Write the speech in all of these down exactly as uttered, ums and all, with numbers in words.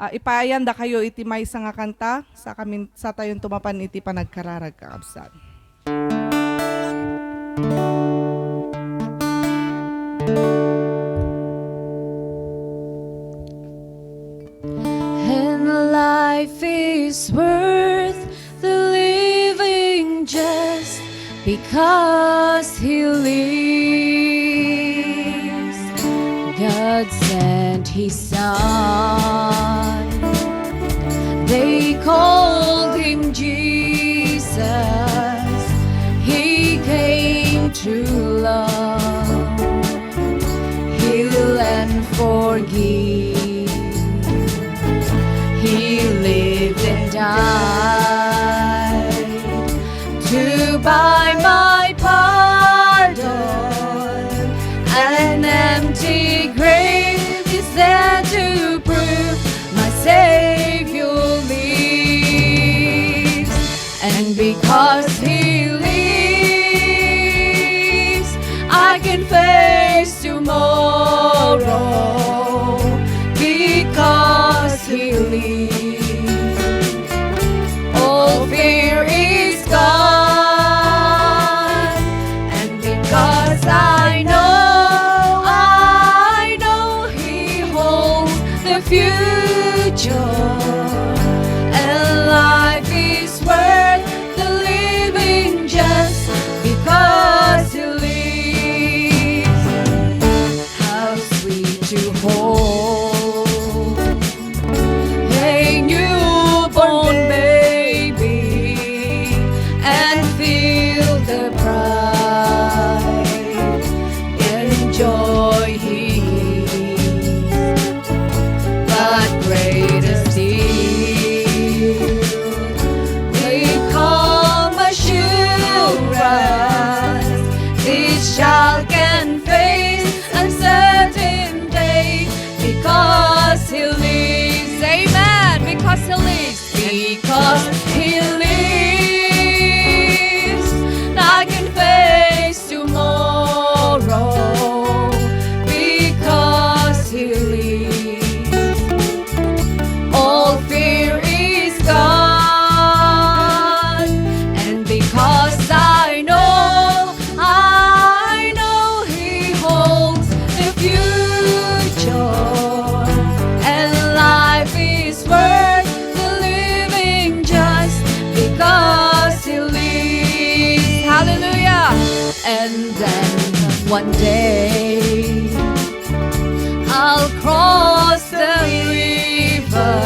Ah, ipaayandakayo iti maysa nga kanta, sa kamin-, satayon tumapan iti panagkararag, kakabsat. And life is worth the living just because he lives. God sent his son. They called him Jesus. He came to love, heal and forgive. He lived and died to buy my pardon. An empty grave is there to prove my Savior lives. And because he lives, I can face tomorrow. Because he lives, all fear is gone. And because I know, I know he holds the future. And life is worth the living just because he lives. How sweet to hold a newborn baby and feel the pride and joy he gives. But greater still, with calm assurance, this child can face uncertain day, because he lives. Amen. Because he lives. Because he lives, I can face tomorrow. Because he lives, all fear is gone. And because I know, I know he holds the future. And life is worth the living just because he lives. Hallelujah. And then one day I'll cross the river,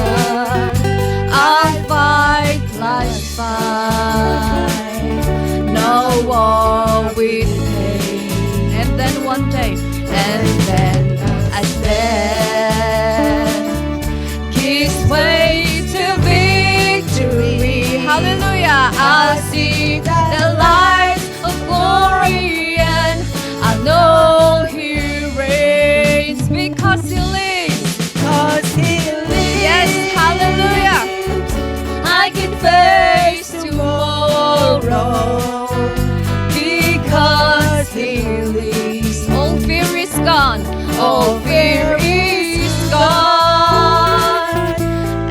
I'll fight life's fight, no war with pain. And then one day, and then as death gives way to victory. Hallelujah. I'll see the light of glory and I know he reigns because he lives. Because he lives. Yes, hallelujah. I can face tomorrow because he lives. All fear is gone. All fear is gone.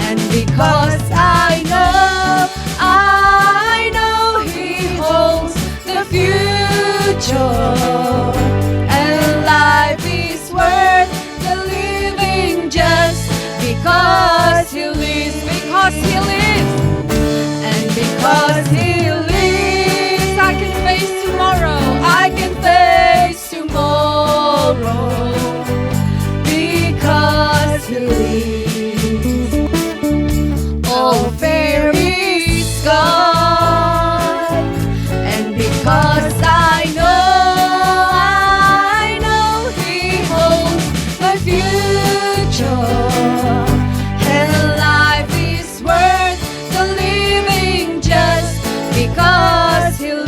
And because I know, I know he holds the future. And life is worth the living just because he lives. Because he lives. And because he lives, I can face tomorrow. I can face tomorrow. Because he lives, all fear is gone. And because I know, I know he holds my future. And life is worth the living just because he lives.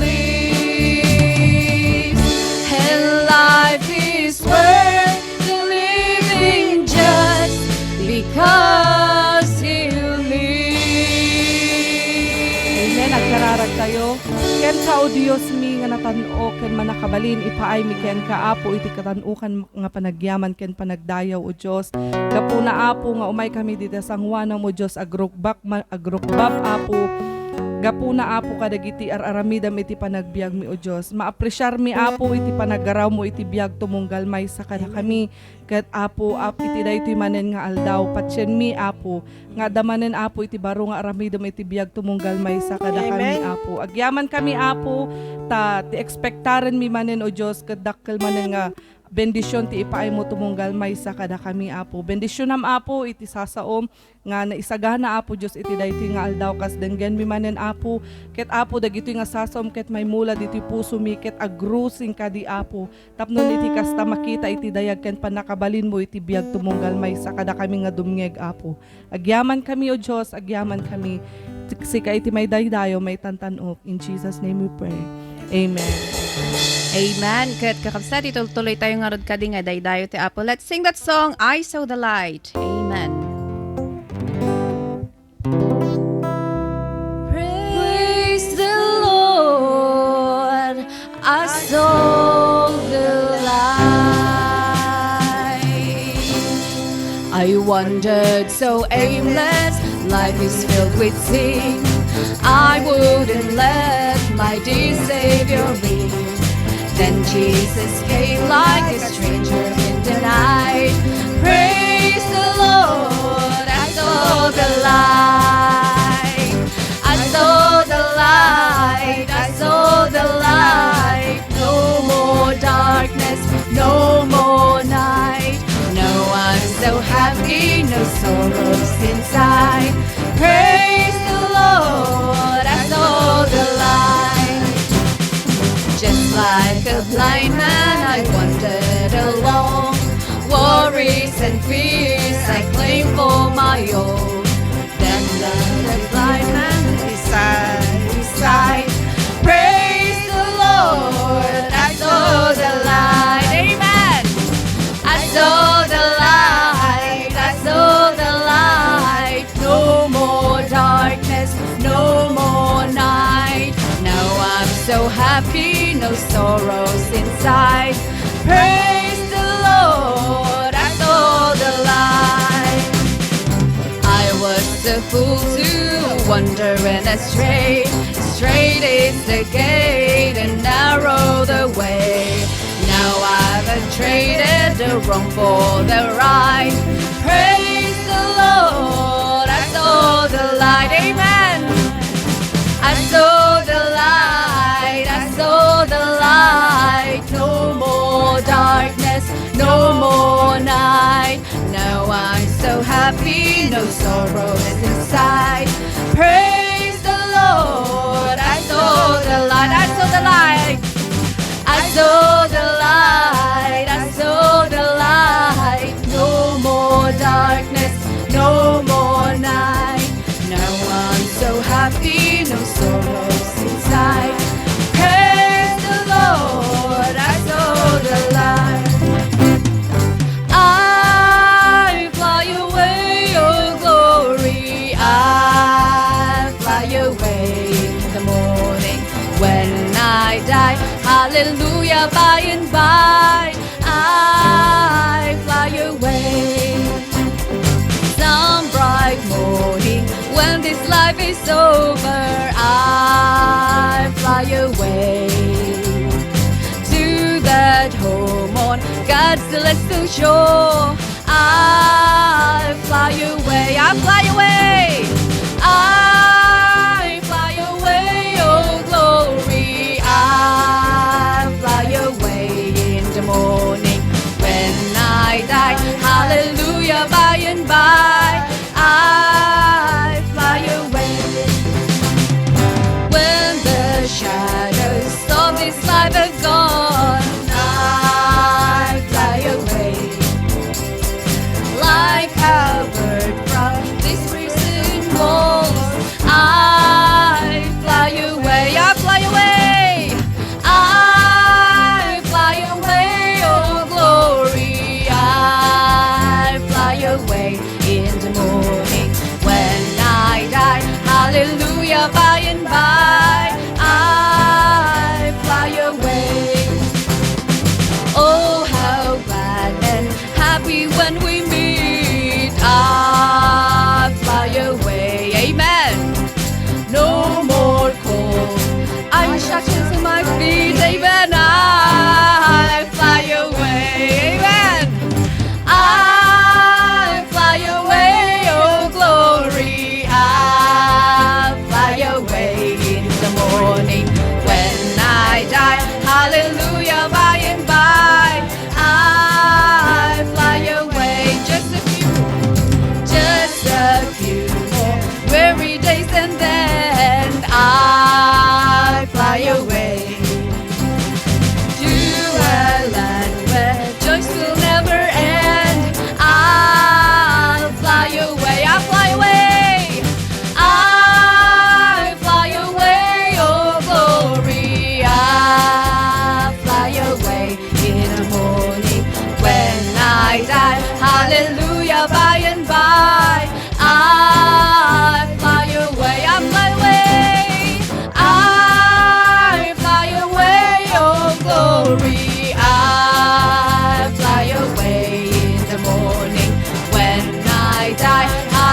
And life is worth the living just because he lives. Amen. At Kararagtayo, kenka, O Dios mi nga natan-ok ken mannakabalin, ipaaymi kenka, Apo, iti katan-okan nga panagyaman ken panagdayaw, O Dios. Gapuna, Apo, nga umaykami dita sangoanam, O Dios, agrukbak ma-, agrukbab, Apo. Gapuna, Apo, kadagiti ar-aramidam iti panagbiagmi, O Dios. Maapresiarmi, Apo, iti panaggarawmo iti biag tumunggal maysa kadakami. Ket, Apo, ap-, iti daytoy manen nga aldaw, patienmi, Apo, nga adda manen, Apo, iti baro nga aramidem iti biag tumunggal maysa kadakami, Amen. Apo. Agyamankami, Apo, ta ti ekspektarenmi manen, O Dios, ket dakkel manen nga bendision ti ipaaymo tumunggal maysa kadakami, Apo. Bendisionam, Apo, iti sasaom nga naisagana, Apo Dios, iti daytoy nga aldaw, kas denggenmi manen, Apo. Ket, Apo, dagitoy nga sasaom ket maymula ditoy pusomi ket agrusing kadi, Apo. Tapno iti kasta, makita iti dayag ken pannakabalinmo iti biag tumunggal maysa kadakami nga dumngeg, Apo. Agyamankami, O Dios, agyamankami. Sika iti maidaydayaw, maitantan-ok. In Jesus' name we pray. Amen. Amen. Ket kakabsat, itultuloytayo ngarud kadi nga idaydayaw ti Apo. Let's sing that song, "I Saw the Light." Amen. Praise the Lord, I saw the light. I wandered so aimless, life is filled with sin. I wouldn't let my dear Savior in. Then Jesus came like a stranger in the night. Praise the Lord, I saw the light. I saw the light, I saw the light. No more darkness, no more night. Now I'm so happy, no sorrows inside. Praise the Lord, I saw the light. Just like a blind man, I wandered along. Worries and fears I claim for my own. Then the blind man beside his side. Praise the Lord, I saw the light. Amen. I saw the light, I saw the light. No more darkness, no more night. Now I'm so happy, no sorrows inside. Praise the Lord, I saw the light. I was a fool to wander and astray. Straight is the gate and narrow the way. Now I've traded the wrong for the right. Praise the Lord, I saw the light. Amen. I saw the light, I saw the light. No more darkness, no more night. Now I'm so happy, no sorrows inside. Praise the Lord, I saw the light, I saw the light. I saw the light, I saw the light. No more darkness, no more night. Now I'm so happy, no sorrows inside. Praise the Lord, I saw the light. I fly away, oh glory, I fly away in the morning when I die. Hallelujah, by and by, I fly away. Some bright morning when this life is over, I fly away to that home on God's celestial shore. I fly away, I fly away, I fly away, oh glory, I fly away in the morning when I die. Hallelujah, by and by, I fly away. When the shadows of this life are gone, I fly away like a bird from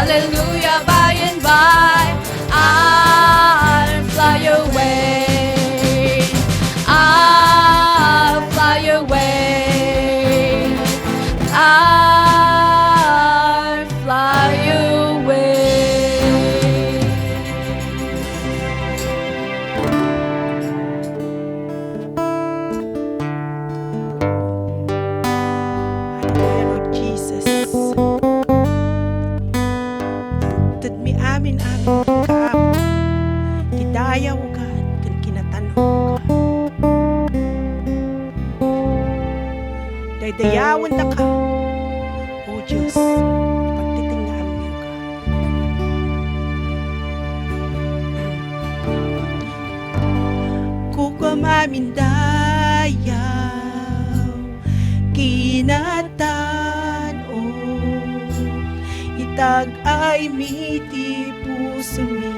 Hallelujah, by and by, I'll fly away. I'll fly away. I'll fly away. Hallelujah, Lord Jesus. Itedmi amin-amin kenka, Apo, ti dayaw, O God, ken kinatan-ok, O God. Daydayawendaka, O Dios, pagtitingngaanmi, O God. Kukuam amin dayaw, kinatan-ok, itag-aymi ti pusomi.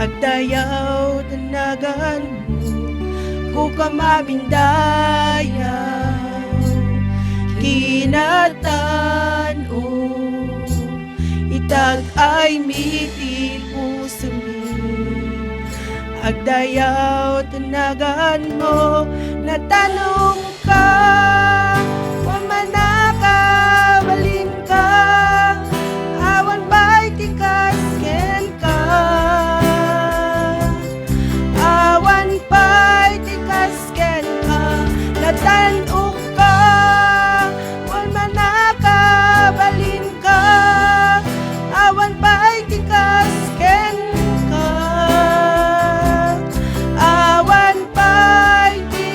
Agdayaw ta naganmo, kukuam amin dayaw, kinatan-ok, itag-aymi ti pusomi. Agdayaw ta naganmo, natanongka, wen mannakabalinka, awan pay ti kas kenka. Awan pay ti kas kenka, natanongka, wen mannakabalinka, awan pay ti kas kenka. Awan pay ti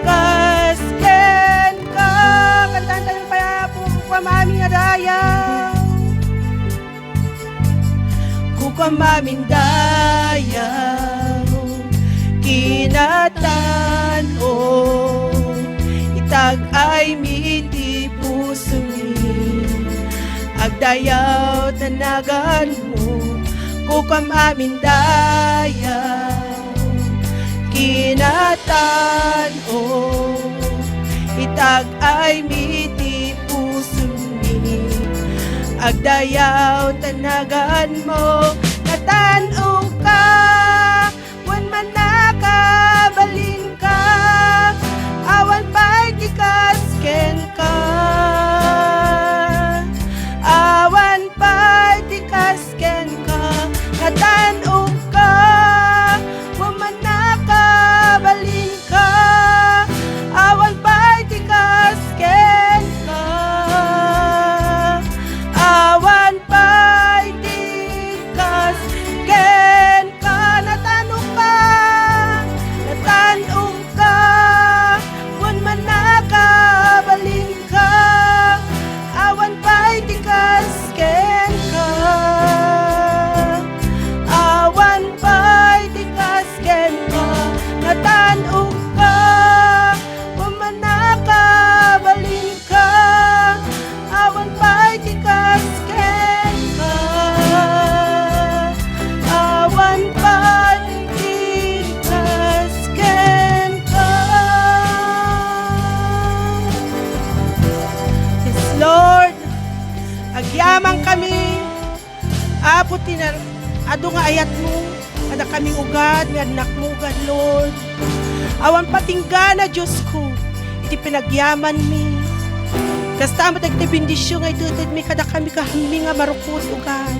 kas kenka. Kantaentayo pay, Apo, kukuam amin nga dayaw. Kukuam amin dayaw, kinatan-ok, itag-aymi ti pusomi. Agdayaw ta naganmo, kukuam amin dayaw, kinatan-ok, itag-aymi ti pusomi. Agdayaw ta naganmo, natanongka, wen mannakabalinka, awan pay ti kas kenka. Awan pay ti kas kenka, natanongka, wen mannakabalinka, awan pay ti kas kenka. Awan pay ti kas kenka, natanongka, natanongka, wen mannakabalinka, awan pay ti kas kenka. Awan pay ti kas kenka, natanongka, wen mannakabalinka, awan pay ti kas kenka. Awan pay ti kas kenka. Yes, Lord. Agyamankami, Apo, ti na-, adu nga ayatmo kadakami, O God, nga annakmo, O God, Lord. Awan patinggana, Diosko, iti panagyamanmi. Kasta met dagiti bendision nga itedmi kadakami, kahammi nga marukot, O God.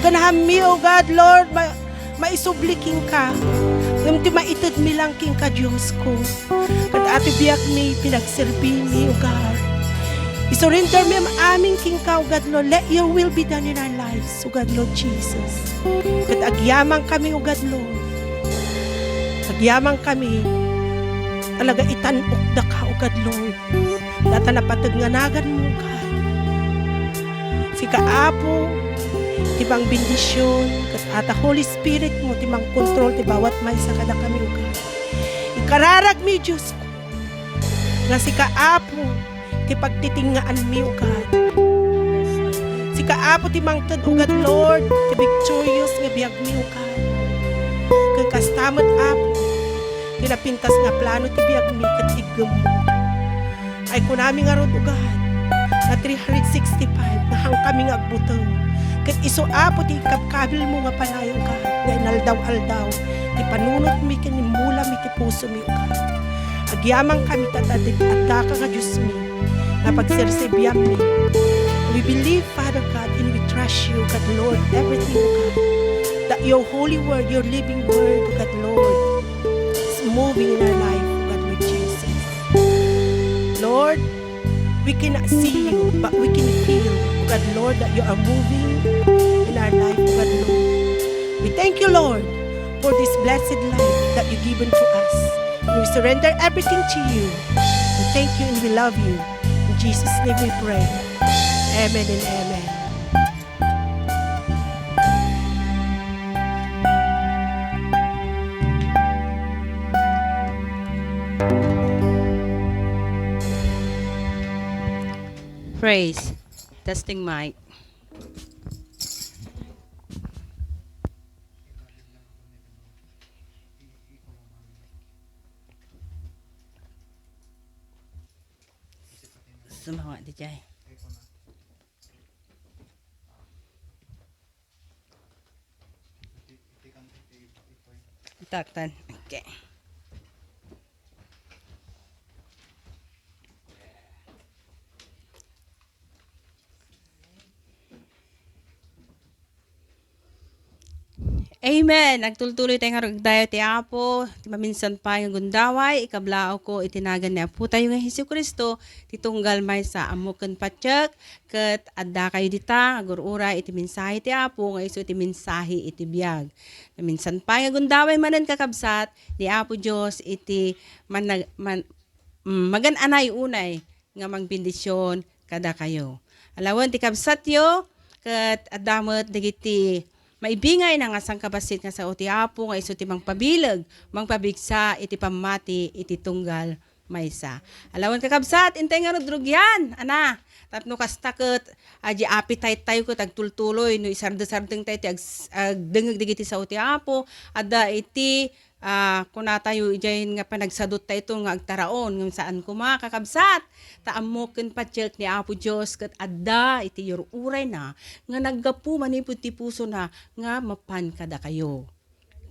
Ken hammi, O God, Lord, ma-, maisubli kenka. Ngem ti maitedmi lang kenka, Diosko. Ket ati biagmi, pinagserbimi, O God. Isurrendermi am-, amin kenka, O God, Lord. Let your will be done in our lives, O God, Lord Jesus. Ket agyamankami, O God, Lord. Agyamankami. Talaga itan-okdaka, O God, Lord. Data napateg nga naganmo, O God. Sika, Apo, ti mangbendision, ket ata Holy Spirit mo ti mangkontrol ti bawat maysa kadakami, O God. Ikararagmi, Diosko, nga sika, Apo, ti pagtitingngaanmi, O God. Sika, Apo, ti mangted, O God, Lord, ti victorious nga biagmi, O God. Ken kasta met, Apo, ti napintas nga plano ti biagmi ket iggemmo. Ay kunami ngarud, O God, nga three hundred sixty-five nga hangkami nga agbuteng. Ket isu, Apo, ti ikabkabilmo nga panayon, God, nga inaldaw-aldaw ti panunotmi ken immulam iti pusomi, O God. Agyamankami ta adda, addaka nga Diosmi nga pagserserbiammi. We believe, Father God, and we trust you, God Lord, everything, O God, that your holy word, your living word, O God Lord, is moving in our life, O God Lord Jesus. Lord, we cannot see you, but we can feel, O God Lord, that you are moving in our life, O God Lord. We thank you, Lord, for this blessed life that you given to us. And we surrender everything to you. We thank you and we love you. In Jesus' name we pray. Amen and amen. Praise. Testing mic. Sumawa di jay. Taktan. Okay. Amen. Agtultuloy tayo nga rugdayo ti Apo, ti maminsan pay nga gundaway, ikablaawko iti nagan ni Apo tayo nga Jesu-Cristo, ti tunggal maysa, ammo ken patiek, ket adda kayo dita, agur-uray iti mensahe ti Apo, nga isu iti mensahe iti biag. Maminsan pay nga gundaway manen, kakabsat, ni Apo Dios iti man-, man-, mm, magan-anay unay nga mangbendision kadakayo. Alawen ti kabsatyo, ket adda met dagiti maibingay nga sangkabassit nga sao ti Apo nga isu ti mangpabileg, mangpabigsa iti pammati iti tunggal maysa. Alawen, kakabsat, intay nga rudrugian, ana, tapno kasta ket, a, di appetite tayo ket agtultuloy, no isardesardeng tayo ti ags-, agdengeg dagiti sao ti Apo, adda iti Ah, kunatayo idiay nga panagsadut tayo nga agtaraon, ngem saan koma, kakabsat, ta ammo ken patiek ni Apo Dios ket adda iti ur-urayna nga naggapu manipud ti pusona nga mapan kadakayo.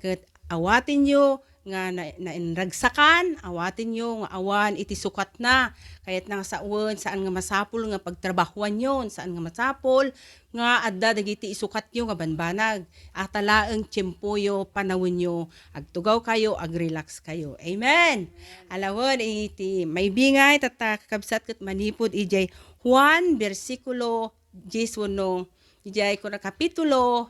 Ket awatenyo nga na-, nainragsakan, awatenyo nga awan iti sukatna. Kayatna nga sawen, saan nga masapul nga pagtrabahuanyon, saan nga masapul nga adda dagiti isukatyo nga banbanag. Ata laeng tiempoyo, panawenyo, agtugawkayo, agrelaxkayo. Amen. Alawen iti maibingay, tatta, kakabsat, ket manipud idiay Juan, bersikulo dies wenno, idiay kuna kapitulo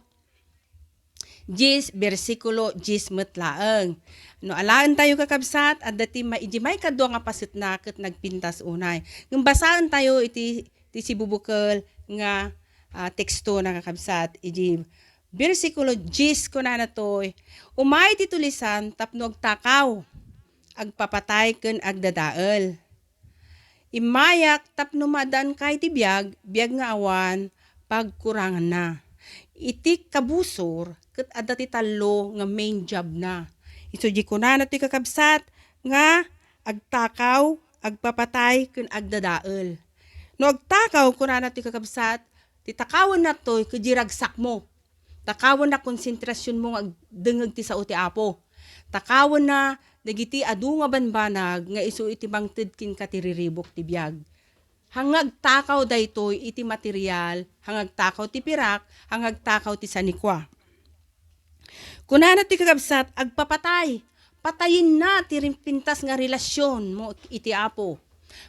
dies, bersikulo dies met laeng. No alaentayo, kakabsat, adda ti ma-, iti maikadua nga pasetna ket nagpintas unay. Ngem basaentayo iti ti sibubukel nga, ah, teksto, nga kakabsat. Iti bersikulo dies, kunana toy, "Umay ti tulisan tapno agtakaw, agpapatay ken agdadael. Immayak tapno maaddaanka iti biag, biag nga awan pagkuranganna." Iti kabusor, ket adda ti tallo nga main job na. Isu di kunana toy, kakabsat, nga agtakaw, agpapatay, ken agdadael. No agtakaw, kunana ti kakabsat, ti takawenna toy ket di ragsakmo. Takawenna konsentrasionmo nga agdengeg ti sao ti Apo. Takawenna dagiti adu nga banbanag nga isu iti mangted kenka ti riribuk ti biag. Haan nga agtakaw daytoy iti material, haan nga agtakaw ti pirak, haan nga agtakaw ti sanikua. Kunana ti kakabsat, agpapatay. Patayenna ti rin-, pintas nga relasionmo iti Apo.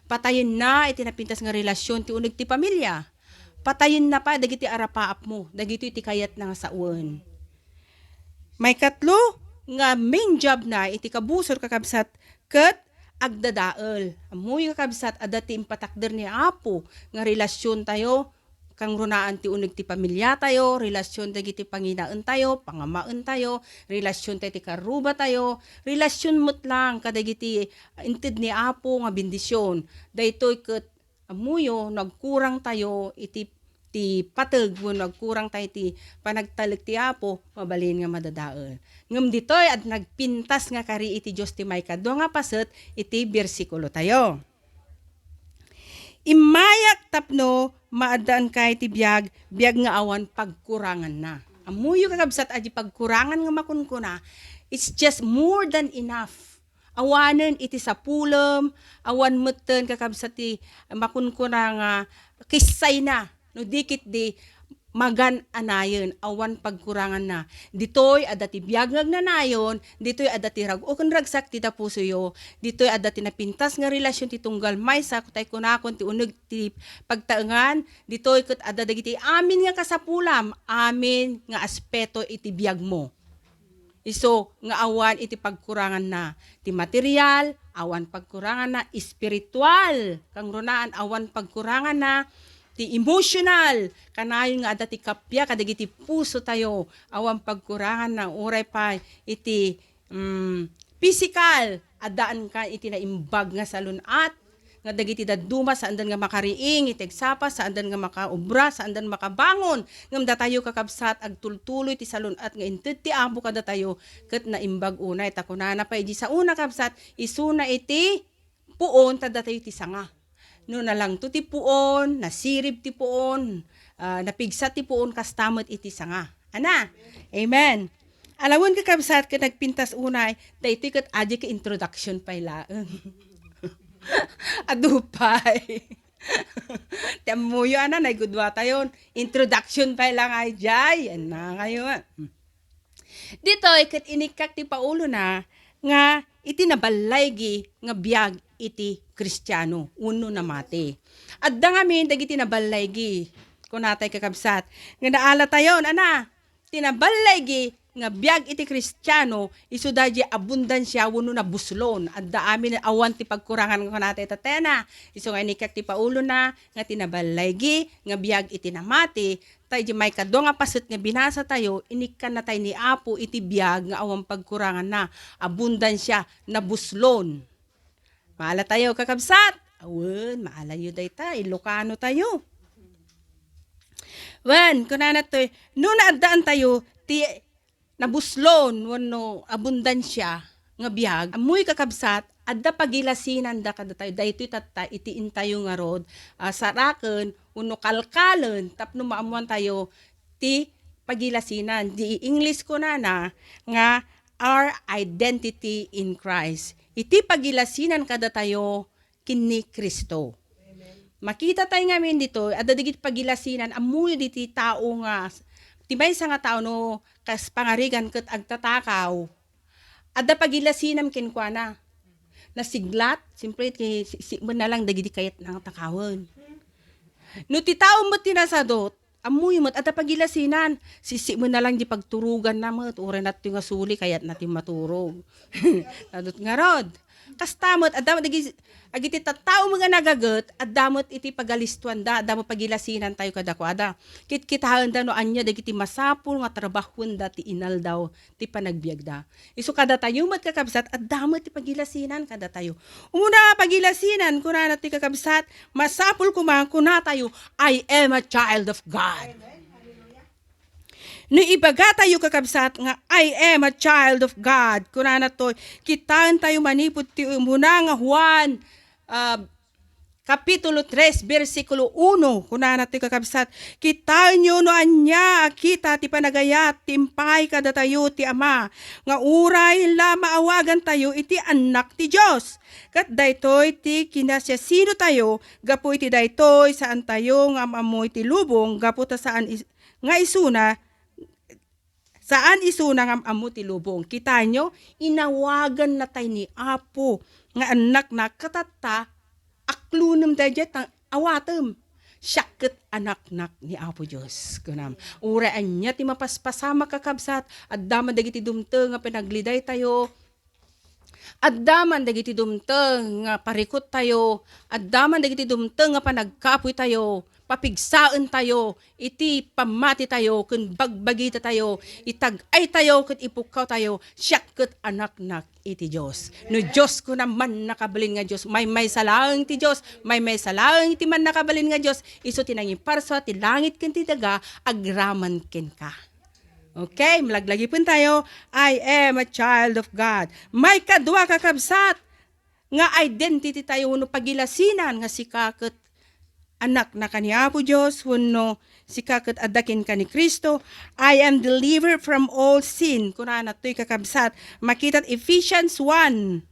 Patayenna iti napintas nga relasion ti uneg ti pamilia. Patayenna pay dagiti arapaapmo, dagitoy ti kayatna nga sawen. Maikatlo nga main job na iti kabusor, kakabsat, ket agdadael. Ammoyo, kakabsat, adda ti impatakder ni Apo nga relasiontayo kangrunaan ti uneg ti pamiliatayo, relasion dagiti panginaentayo, pangamaentayo, relasion tayo ti karrubatayo, relasion met lang kadagiti inted ni Apo nga bendision. Daytoy ket ammoyo no agkurang tayo iti, ti pateg wenno agkurang tayo ti panagtalek ti Apo, mabalin nga madadael. Ngem ditoy, adda nagpintas nga kari iti Dios ti maikadua nga paset iti bersikulo tayo. Immayak tapno maaddaanka iti biag, biag nga awan pagkuranganna. Ammoyo, kakabsat, a di pagkurangan nga makunkuna, it's just more than enough. Awanen iti sapulem, awan metten, kakabsat, ti makunkuna nga kissayna, no di ket di magan-anayen, awan pagkuranganna. Ditoy adda ti biag nga agnanayon, ditoy adda ti rag-o ken ragsak ti tapusoyo, ditoy adda ti napintas nga relasyon ti tunggal maysa, tay kunakon ti uneg ti pagtaengan, ditoy ket adda dagiti amin nga kasapulam, amin nga aspeto iti biagmo. Isu nga awan iti pagkuranganna. Ti material, awan pagkuranganna. Espiritual, kangrunaan, awan pagkuranganna. Ti emotional, kanayon nga adda ti kappia kadagiti pusotayo, awan pagkuranganna. Uray pay iti, mm, pisikal, addaankan iti naimbag nga salun-at, nga dagiti dadduma saandan nga makariing iti agsapa, saandan nga makaobra, saandan makabangon. Ngem datayo, kakabsat, agtultuloy ti salun-at nga inted ti Apo kadatayo, ket naimbag unay. Ta kunana pay idi saona, kabsat, isuna iti puon, ta datayo ti sanga. No nalangto ti puon, nasirib ti puon, ah, napigsa ti puon, kasta met iti sanga. Ana? Amen. Alawen, kakabsat, ket nagpintas unay, daytoy ket adi ket introduction pay laeng. Adu pay. Ti ammoyo, ana, naigudua tayon. Introduction pay lang ay jay. Yan na kayo, ah. Ditoy ket inikkak ti paulona nga iti naballaygi nga biag iti Kristiano wenno namati. Adda ngamin dagiti naballaygi, kunatay, kakabsat, nga naalatayon, ana, ti naballaygi nga biag iti Kristiano, isu daydi abundansia wenno nabuslon. Adda amin awan ti pagkurangan nga kunatay tatayana. Isu nga inikkak ti paulona nga ti naballaygi nga biag iti namati, tay di maikadua nga paset nga binasa tayo, inikkanna tay ni Apo iti biag nga awan pagkuranganna. Abundansia, nabuslon. Maala tayo, kakabsat? Awen, maalayo dayta, Ilocano tayo. Wen, kunana toy, no naaddaan tayo ti nabuslon wenno abundansia nga biag, ammoy, kakabsat, adda pagilasinanda kadatayo. Daytoy tatta iti intayo ngarud, ah, saraken wenno kalkalen tapno maammoan tayo ti pagilasinan. Di English kunana nga our identity in Christ. Iti pagilasinan kadatayo ken ni Cristo. Makita tayo ngamin dito, adda dagiti pagilasinan, ammoyo diti tao nga, ti maysa nga tao no kas pangarigan ket agtatakaw, adda pagilasinam kenkuana. Nasiglat, siyempre, ti si-, si-, na lang dagiti kayat nga takawen. No ti tao met ti nasadot, ammoyo met, adda pagilasinan. Sisimen na lang di pagturuganna met, uray nattoy nga suli, kayatna ti maturog. Nadot ngarud. Kasta met, adda met dagi-, agiti tattao nga nagaget, adda met iti pagalistuanda, adda met pagilasinantayo kadakuada. Kitkitaenda no ania dagiti masapul nga trabahuenda ti inaldaw ti panagbiagda. Isu kadatayo met, kakabsat, adda met ti pagilasinan kadatayo. Umuna a pagilasinan, kunana ti kakabsat, masapul koma kunatayo, "I am a child of God." No ibagatayo, kakabsat, nga, "I am a child of God," kunana toy, kitaentayo manipud ti umuna nga Juan, ah, Kapitulo tres, bersikulo uno, kunana ti kakabsat, "Kitaenyo no ania a kita ti panagayat ti impay kadatayo ti Ama, nga uray la maawagantayo iti annak ti Dios. Ket daytoy ti kinasiasinotayo gapu iti daytoy, saantayo nga am-ammo iti lubong gapu ta saan is-, nga isuna, saan isuna nga am-ammo ti lubong." Kitaenyo, inawagan natay ni Apo nga annakna, katatta, aklonem daydiay ta awatem. Siak ket anaknak ni Apo Dios, kunam. Uray ania ti mapaspasamak, kakabsat, adda man dagiti dumteng nga pinaglidaytayo, adda man dagiti dumteng nga parikuttayo, adda man dagiti dumteng nga panagkapoytayo, papigsaentayo iti pammatitayo ken bagbagitatayo, itag-aytayo ket ipukkawtayo, siak ket anaknak iti Dios. No Dios, kuna, mannakabalin nga Dios, maymaysa laeng ti Dios, maymaysa laeng ti mannakabalin nga Dios, isu ti nangiparsua ti langit ken ti daga agraman kenka. Okay, malaglagipentayo, "I am a child of God." Maikadua, kakabsat, nga identity tayo wenno pagilasinan nga sika ket annaknaka ni Apo Dios wenno sika ket adda kenka ni Cristo, "I am delivered from all sin." Kunana toy, kakabsat, makita ti Ephesians one.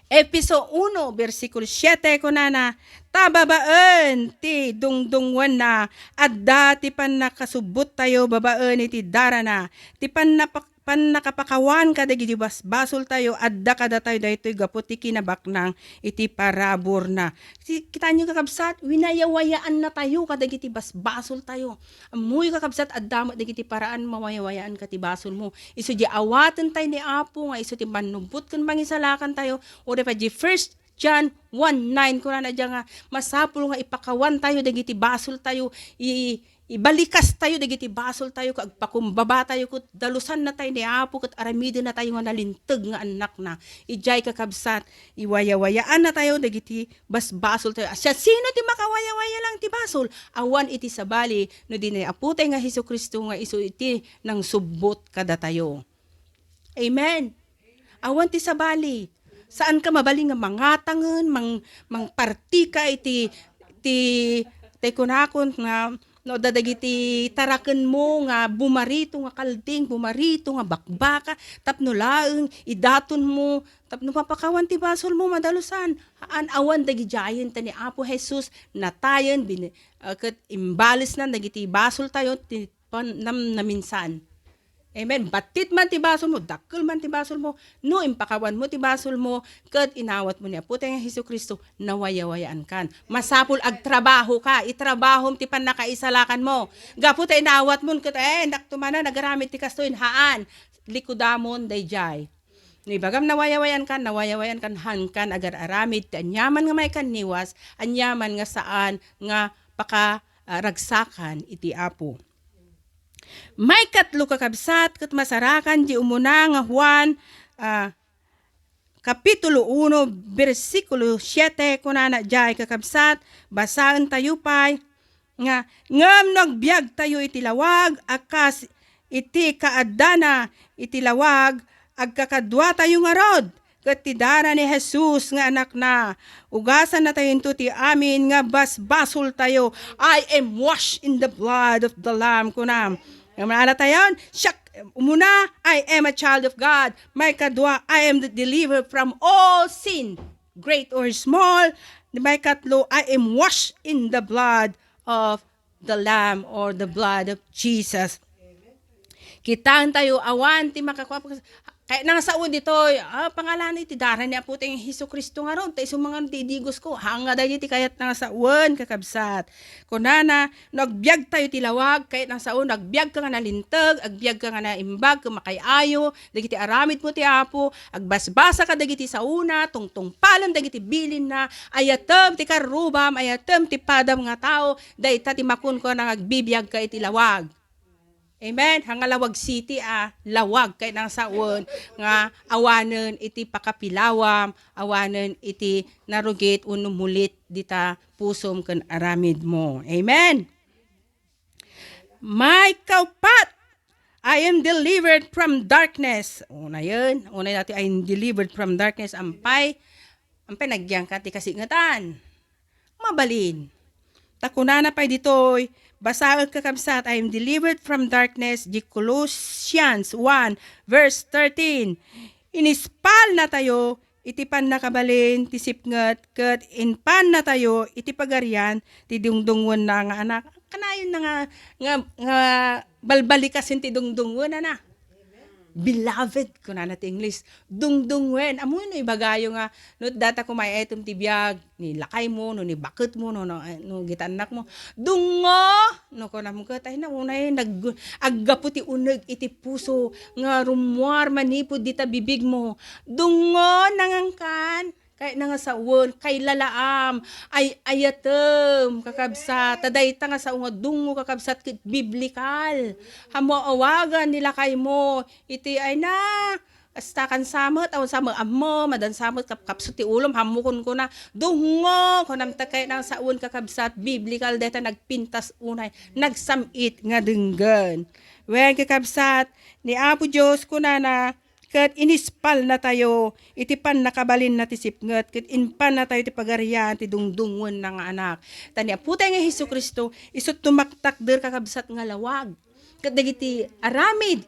Efeso uno, bersikulo siete, kunana, "Ta babaen ti dungdungngoenna, adda ti pannakasubbottayo babaen iti darana, ti pannapak-, pannakapakawan kadagiti basbasoltayo, adda kadatayo daytoy gapu ti kinabaknang iti paraburna." Ti, kitaenyo, kakabsat, winayawayaannatayo kadagiti basbasoltayo. Ammoyo, kakabsat, adda met dagiti paraan mawayawayaan ka ti basolmo. Isu diay awatentayo ni Apo nga isu ti mannubbot ken mangisalakantayo. Uray pay diay First John one nine, kunana diay nga masapul nga ipakawantayo dagiti basoltayo, i-, ibalikastayo dagiti basoltayo, ket agpakumbabatayo, ket dalusannatayo ni Apo, ket aramidennatayo nga nalinteg nga annakna. Idiay, kakabsat, iwayawayaannatayo dagiti basbasoltayo. Siasino ti makawayawaya lang ti basol? Awan iti sabali no di ni Apotayo nga Jesu-Cristo nga isu iti nangsubbot kadatayo. Amen. Awan ti sabali. Saanka mabalin nga mangatangen, mang-, mangpartika iti, ti, ti kunakon nga no, adda dagiti tarakenmo nga bumarito nga kalding, bumarito nga bakbaka, tapno laeng idatonmo, tapno mapakawan ti basolmo madalusan. Haan, awan dagidiayen, ta ni Apo Jesus natayen, bin-, ah, ket imbalesna dagiti basoltayo ti pan-, nam-, naminsan. Amen. Battit man ti basolmo, dakkel man ti basolmo, no impakawanmo ti basolmo ket inawatmo ni Apotayo nga Jesu-Cristo, nawayawayaankan. Masapul agtrabahoka, itrabahom ti pannakaisalakanmo. Gapu ta inawatmon ket, "Eh, dakto manen agaramid ti kastoy," haan, likudamon daydiay. No ibagam nawayawayaankan, nawayawayaankan, haankan agar-aramid ti aniaman nga maikanniwas, aniaman nga saan nga paka-, ah, ragsakan iti Apo. Maikatlo, kakabsat, ket masarakan di umuna nga Juan, ah, Kapitulo uno, bersikulo siete, kunana diay, kakabsat, basaentayo pay nga, "Ngem no agbiagtayo iti lawag, a kas iti kaaddana iti lawag, agkakaduatayo ngarud ket ti dara ni Jesus nga Anakna. Ugasannatayo ti amin nga basbasoltayo." "I am washed in the blood of the Lamb," kuna. Ngem anatayon, siak, umuna, "I am a child of God." Maikadua, "I am delivered from all sin, great or small." Maikatlo, "I am washed in the blood of the Lamb," or the blood of Jesus. Kitaentayo, awan ti makakuap. Kayatna nga sawen ditoy, ah, pangalanay ti dara ni Apotayo nga Jesu-Cristo ngarud, ta isu man ti idigosko. Haan nga daydi ti kayatna nga sawen, kakabsat. Kunana, no agbiagtayo ti lawag, kayatna nga sawen, no agbiagka nga nalinteg, agbiagka nga naimbag, ket makaay-ayo dagiti aramidmo ti Apo, agbasbasaka dagiti saona, tungtungpalem dagiti bilinna, ayatem ti karrubam, ayatem ti padam nga tao, dayta ti makunkuna nga agbibiagka iti lawag. Amen. Haan nga lawag city, ah, lawag kayatna nga sawen nga awanen iti pakapilawam, awanen iti narugit wenno mulit dita pusom ken aramidmo. Amen. Maikaupat, "I am delivered from darkness." Unayen, unay dati, "I am delivered from darkness." Ampay, ampay nagyangka ti kasingetan. Mabalin. Ta kunana pay ditoy, basaek, kakabsat, "I am delivered from darkness," di Colossians one, verse thirteen. Inispalnatayo iti pannakabalin ti sipnget ket impannatayo iti pagarian ti dungdungngoenna nga Anak. Kanayon na nga, nga, nga balbalikasen ti dungdungngoenna. Beloved, kunana ti English, dungdungnguen. Ammoyo no ibagayo nga, no data kumayaytem ti biag, ni lakaymo, no ni baketmo, no, no, no gita annakmo, "Dungngo!" No kunam ket, ay, na, unay, nag-, aggapu ti uneg iti puso nga rummuar manipud dita bibigmo. "Dungngo, nangankan." Kayatna nga sawen, kaylalaam, ay, ayatem, kakabsat. Ta dayta nga sao nga dungngo, kakabsat, ket biblikal. Ammo awagan ni lakaymo iti, ay na, astakan sa met, awan sa met, ammo, madan sa met, kapkapsut ti ulom, ammo kunkuna, "Dungngo!" Kunam ta kayatna nga sawen, kakabsat, biblikal, dayta nagpintas unay, nagsam-it nga denggen. Wen, kakabsat, ni Apo Dios kunana, ket inispalnatayo iti pannakabalinna ti sipnget, ket impannatayo ti pagarian ti dungdungngoenna nga anak. Ta ni Apotayo nga Jesu-Cristo, isu ti tumaktakder, kakabsat, nga lawag. Ket dagiti aramid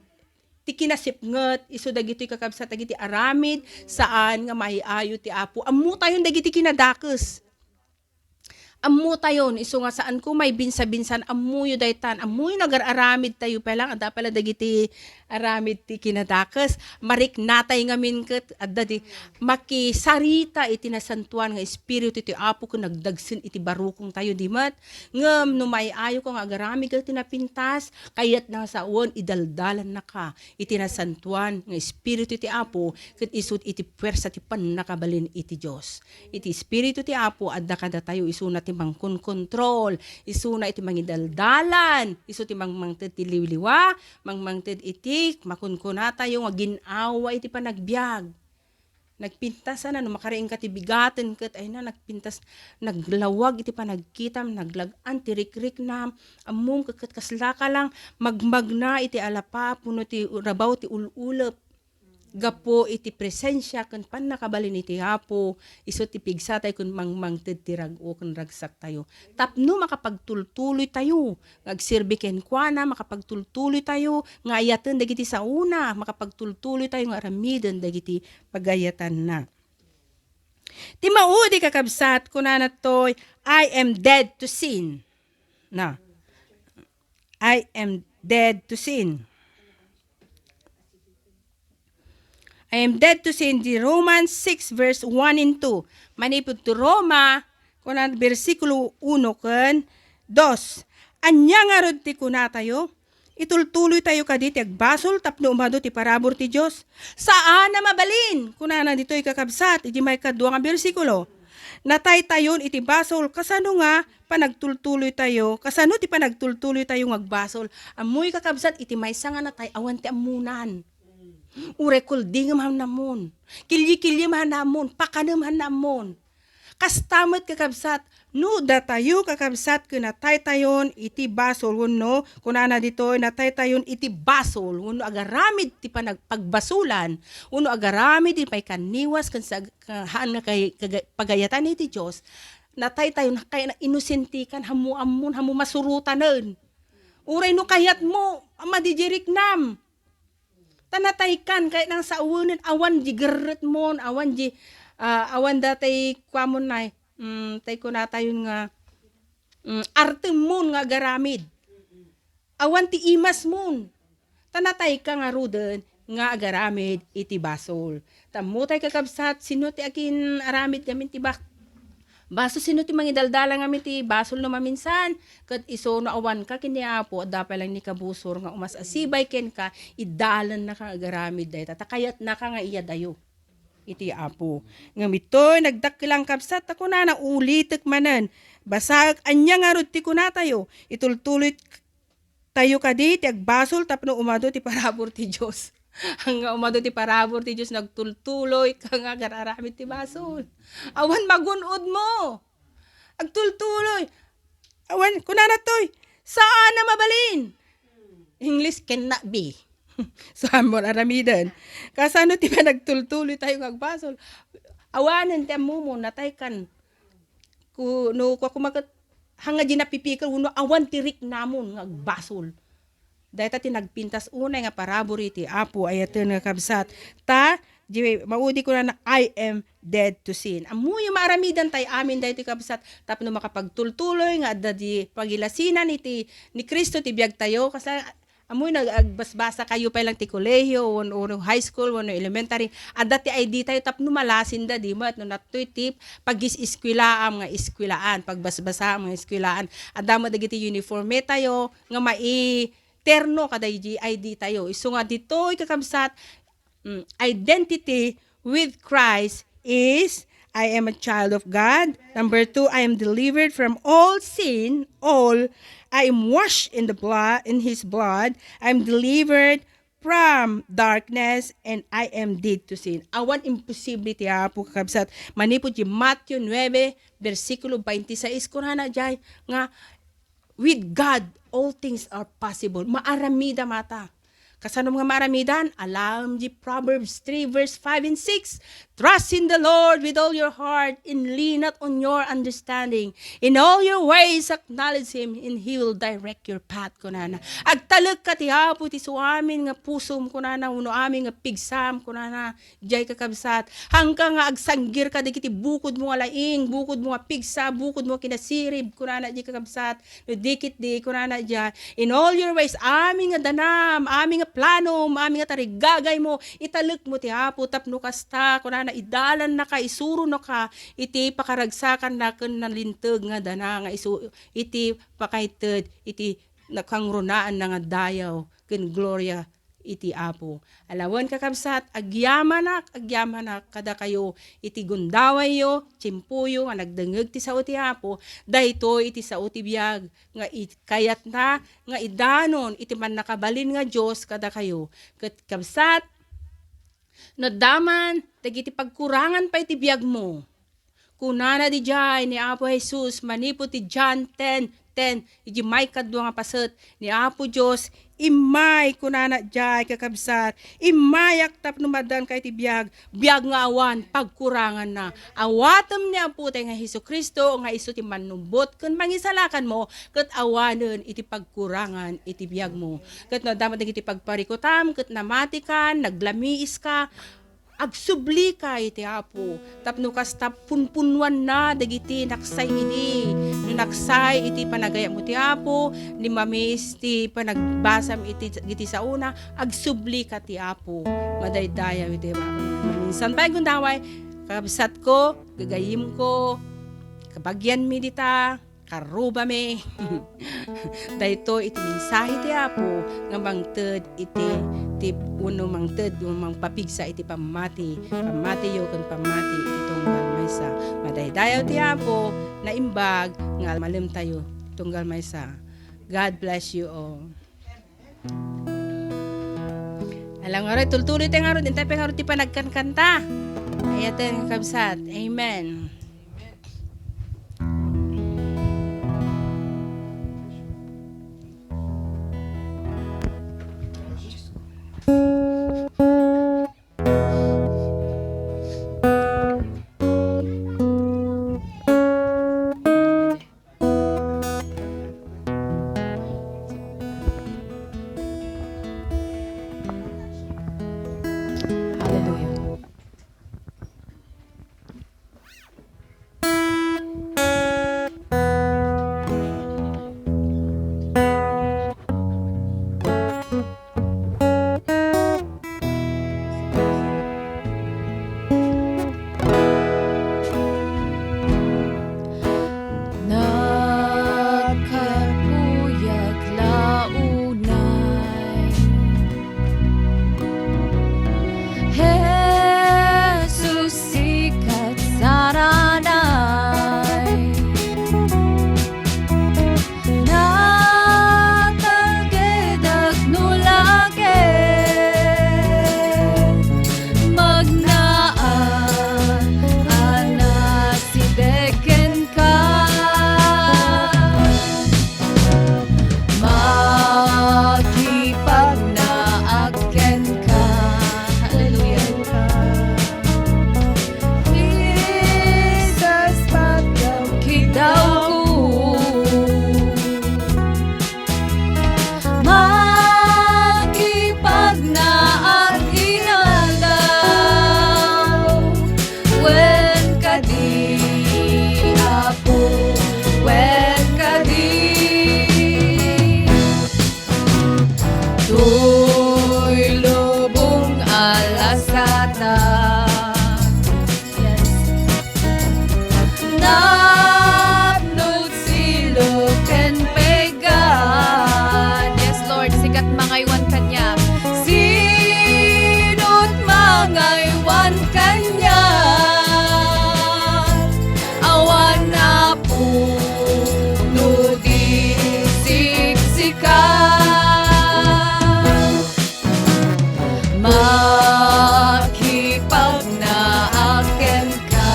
ti kinasipnget, isu dagitoy, kakabsat, dagiti aramid saan nga maiayo ti Apo. Ammotayon dagiti kinadakes. Ammotayon, isu nga saanko maibinsa-binsan, ammoyo daytan, ammoyo nga agar-aramid tayo pay lang, adda pay lang dagiti aramid ti kinadakes, mariknatay ngamin ket adda di makisarita iti nasantoan nga Espiritu ti Apo ken nagdagsen iti barukong tayo, di met? Ngem no maiayo ka nga agaramid iti napintas, kayatna nga sawen, idaldalannaka iti nasantoan nga Espiritu ti Apo, ket isu iti puwersa ti pannakabalin iti Dios. Iti Espiritu ti Apo, adda kadatayo, isuna ti mangkonkontrol, isuna iti mangidaldalan, isu ti mangmangted ti liwliwa, mangmangted iti makunkunatayo nga gin-awa iti panagbiag. Nagpintas a, no makariingka ti bigaten ket, ay na, nagpintas, naglawag iti panagkitam, naglag-an ti rikriknam, ammom ket, ket kasla ka lang magmagna iti alapa, puno ti rabaw ti ul-ulep. Gapu iti presensia ken pannakabalin iti Apo, isu ti pigsatayo ken mangmangted ti rag-o ken ragsaktayo. Tapno makapagtultuloy tayo nga agserbi kenkuana, makapagtultuloy tayo nga ayaten dagiti saona, makapagtultuloy tayo nga aramiden dagiti pagayatanna. Ti maudi, kakabsat, kunana toy, "I am dead to sin." Na. "I am dead to sin." "I am dead to sin." Di Romans six verse one and two. Manipud to Roma, kuna bersikulo uno ken dos. Ania ngarud ti kunatayo? Itultuloy tayo kadi ti agbasol tapno umadu ti parabur ti Dios? Saan a mabalin! Kunana ditoy, kakabsat, iti maikadua nga bersikulo. Nataytayon iti basol, kasano nga panagtultuloy tayo? Kasano ti panagtultuloy tayo nga agbasol? Ammoy, kakabsat, iti maysa nga natay, awan ti ammonan. Uray kuldingem han ammon. Kilyi-kilyem han ammon. Pakanem han ammon. Kasta met, kakabsat, no datayo, kakabsat, ket nataytayon iti basol wenno, kunana ditoy, nataytayon iti basol wenno agaramid ti panag-, pagbasolan wenno agaramid ti paikanniwas ken sag-, ka-, haan nga kay-, kaga-, pagayatan iti Dios, nataytayon kay na inosentikan, hammo ammon, hammo masurotanen. Uray no kayatmo, madi di riknam. Ta nataykan, kayat nang sawen, awan di gerretmon, awan di, ah, awan datay kuamon nay, mm, tay kunatayon nga, mm, artemon nga agaramid. Awan ti imasmon. Ta natayka ngaruden nga agaramid iti basol. Ta ammotay, kakabsat, sino ti akin-aramid ngamin ti bak-, basol, sino ti mangidaldala ngamin ti basol no maminsan? Ket isu no awanka ken ni Apo, adda pay lang ni kabusor nga umas-asibay kenka, idalannaka nga agaramid dayta. Ta kayatnaka nga iyadayo iti Apo. Ngem itoy, nagdakkelan, kabsat, ta kunana, ulitek manen. Basaek, ania ngarud ti kunatayo? Itultuloy tayo kadi ti agbasol tapno umadu ti parabur ti Dios. Ania umadu ti parabur ti Dios, nagtultuloy ka nga agar-aramid ti basol. Awan magun-odmo. Agtultuloy. Awan, kunana toy, saan a mabalin. English, cannot be. Saan mo aramiden? Kasano ti panagtultuloy tayo nga agbasol? Awanen ti ammomo, nataykan. Ku-, no, kua koma ket, hanga di napipikel, wenno awan ti riknamon nga agbasol. Dayta ti nagpintas unay nga parabur iti Apo, ayaten nga kabsat. Ta, di maudi kunana, "I am dead to sin." Ammoyo, maaramidan tay amin daytoy, kabsat, tapno makapagtultuloy nga adda di pagilasinan iti ni Cristo ti biag tayo. Kasla, ammoy nag-, agbasbasa kayo pay lang ti kolehiyo, wenno, wenno high school, wenno elementary. Adda ti I D tayo tapno malasinda, di met, no nattoy ti pagis-eskwelaam nga eskwelaan, pagbasbasaam nga eskwelaan. Adda met dagiti uniforme tayo nga mai-, terno kadaydi I D tayo. Isu nga ditoy, kakabsat, mm, identity with Christ is, "I am a child of God." Number two, "I am delivered from all sin, all. I am washed in the blood, in His blood. I am delivered from darkness, and I am dead to sin." Awan imposible ti Apo, kakabsat. Manipud di Matthew nuebe, bersikulo twenty-six, kunana jay nga, "With God, all things are possible." Maaramidam ata. Kasano nga maaramidan? Alaem di Proverbs three verse five and six, "Trust in the Lord with all your heart and lean not on your understanding. In all your ways acknowledge Him and He will direct your path," kunana. Agtalekka ti Apo iti suamin nga pusom, kunana, wenno amin nga pigsam, kunana. Jay, kakabsat, haanka nga agsanggirka dagiti bukodmo nga laing, bukodmo nga pigsa, bukodmo nga kinasirib, kunana jay, kakabsat. No di ketdi, kunana jay, "In all your ways," amin nga danam, amin nga planom, amin nga tarigagaymo, italekmo ti Apo tapno kasta, kunana, idalannaka, isuronaka iti pakaragsakanna ken nalinteg nga dana nga isu iti pakaited iti nakangrunaan nga dayaw ken gloria iti Apo. Alawen, kakabsat, agyamanak, agyamanak kadakayo iti gundawayyo, tiempoyo nga nagdengngeg ti sao ti Apo, daytoy iti sao ti biag nga i-, kayatna nga idanon iti mannakabalin nga Dios kadakayo. Ket, kabsat, no adda man dagiti pagkurangan pay ti biagmo, kunana didiay ni Apo Jesus manipud ti John ten ten, iti maikadua nga paset ni Apo Dios, "Immay," kunana diay, kakabsat, "immayak tapno maaddaanka iti biag, biag nga awan pagkuranganna." Awatem ni Apotay nga Jesu-Cristo nga isu ti mannubbot ken mangisalakanmo, ket awanen iti pagkurangan iti biagmo. Ket no adda met dagiti pagparikutam ket namatikan, naglamiiska, agsublika iti Apo, tapno kasta punpunnoanna dagiti naksay idi. No naksay iti panagayatmo ti Apo, ni mamis ti panagbasam iti, iti saona, agsublika ti Apo. Madaydayaw iti Apo. Maminsan pay gundaway, kabsatko, gagayemko, kabagianmi dita, karrubami. Daytoy iti mensahe ti Apo nga mangted iti, ti, wenno mangted, wenno mangpapigsa iti pammati, pammatiyo ken pammati iti tunggal maysa. Madaydayaw ti Apo, naimbag nga malemtayo tunggal maysa. God bless you all. Alam ngarud, tultuloy tayo ngarud, intay pay ngarud ti panagkankanta. Ayaten, kakabsat. Amen. Hallelujah. Nagkarpuyag la unay. Jesus, sikat saranay. Natalgedak no la ket magnaat a nasideg kenka. Makipagnaak kenka. Hallelujah. Jesus, pagkam kidawko. Makipagnaak inaldaw. Wen kadi, Apo, wen kadi. Toy lubong a lasatan. Yes. Napno't silo ken peggan. Yes, Lord, sika ti mangaywan kaniak. Sino't mangaywan kaniak? Awan, Apo, no di siksika. Makipagnaak kenka.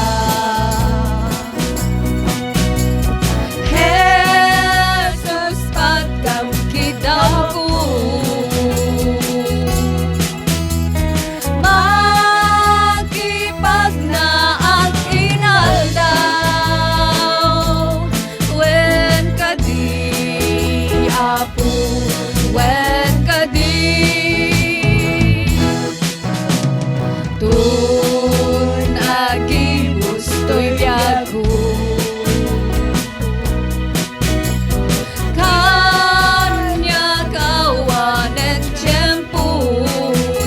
Jesus, pagkam kidawko. wen kadi. Ton agibus toy biagko, kaniak awanen tiempo.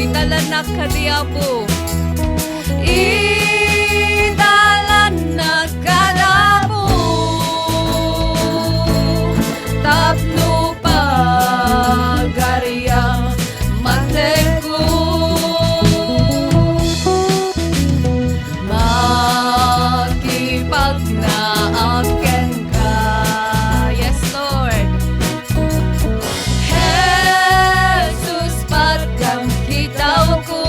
Italanak kadi, Apo. Italanak kad Apo tapno pagariam, matlekko. Makipagnaak kenka. Yes, Lord. Jesus, patgam kitawko.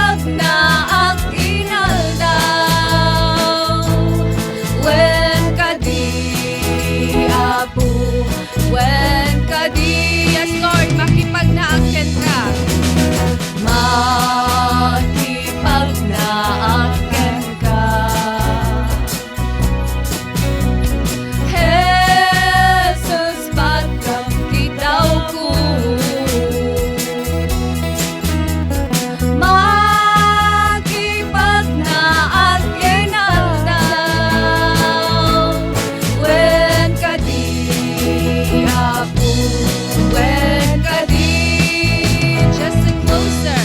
Makipagnaak inaldaw wen kadi, Apo, wen kadi. Yes, Lord, makipagnaak kenka. Makipagnaak kenka. Jesus, patgam kitawko. Makipagnaak inaldaw wen kadi, Apo, wen kadi. Just a closer.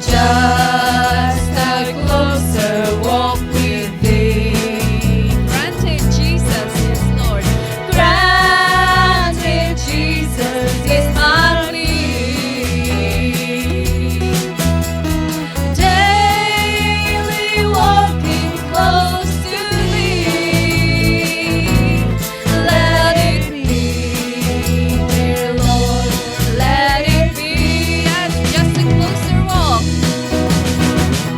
Just a closer walk with thee. Granted, Jesus, yes, Lord. Granted, Jesus, is my plea. Daily walking close to thee. Let it be, dear Lord, let it be. Yes, just a closer walk.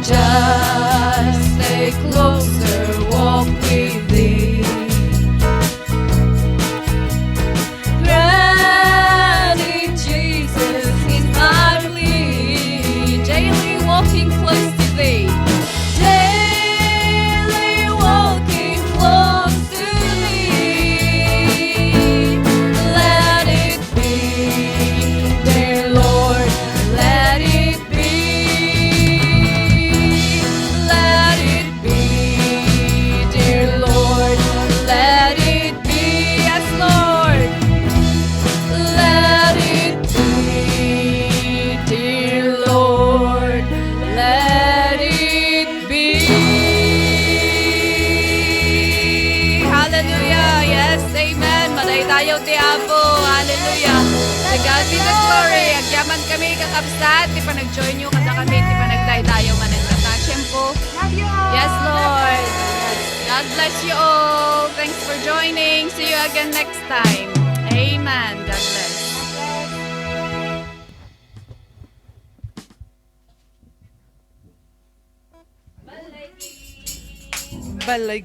Just a closer walk with thee. Granted, Jesus, is my plea. Daily walking close to thee. Daily walking close to thee. Let it be, dear Lord, let it be. Let it be, dear Lord, let it be. Yes, Lord. Let it be, dear Lord, let it be. Hallelujah. Yes, amen. Madaydayaw ti Apo. Hallelujah. To God be the glory. Agyaman kami, kakabsat, ti panag-join nyo kadakami ti panagdaydayaw manen kata. Tiempo. Love you all. Yes, Lord. God bless you all. Thanks for joining. See you again next time. Amen. God bless. Balay.